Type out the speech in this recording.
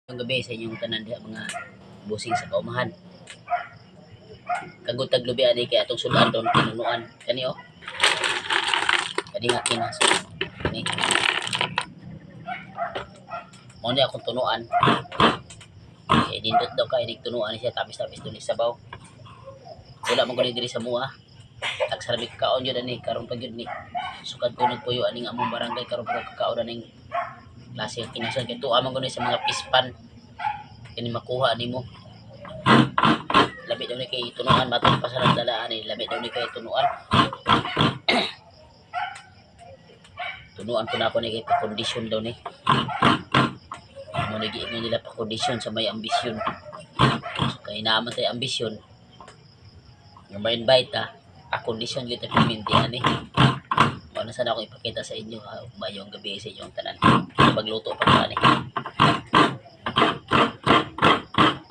Gabi sa inyong tanan diha, mga busing sa kaumahan. Kagod taglubi ani kay atong sudan ron tinunuan kani oh. Kani nga kinaso. Kani. Mao ni akong tunuan. Kay nindot daw kay nig tunuan ni siya, tamis-tamis dun ni sabaw. Wala man gani diri sa mua. Tagsarami kaon yun ani karon pa gyud ni. Sukad ko nagpuyo ani nga among barangay, karon pa ko kakaon aning klase ng kinason kay tuwa man gani sa mga pispan. Kini makuha nimo. Labi daw ni kay tunuan, matod pa sa nagdala ani, labi daw ni kay tunuan. Tunuan ko na ako ni kay pa-condition daw ni. Mo ni giingon nila, pa-condition sa may ambisyon. So kay naa man tay ambisyon nga ma-invite ta, a kondisyon gyud ta piminti ani. Mao na sana akong ipakita sa inyo ha. Mayong gabi sa inyong tanan. Pagluto pa ko ani.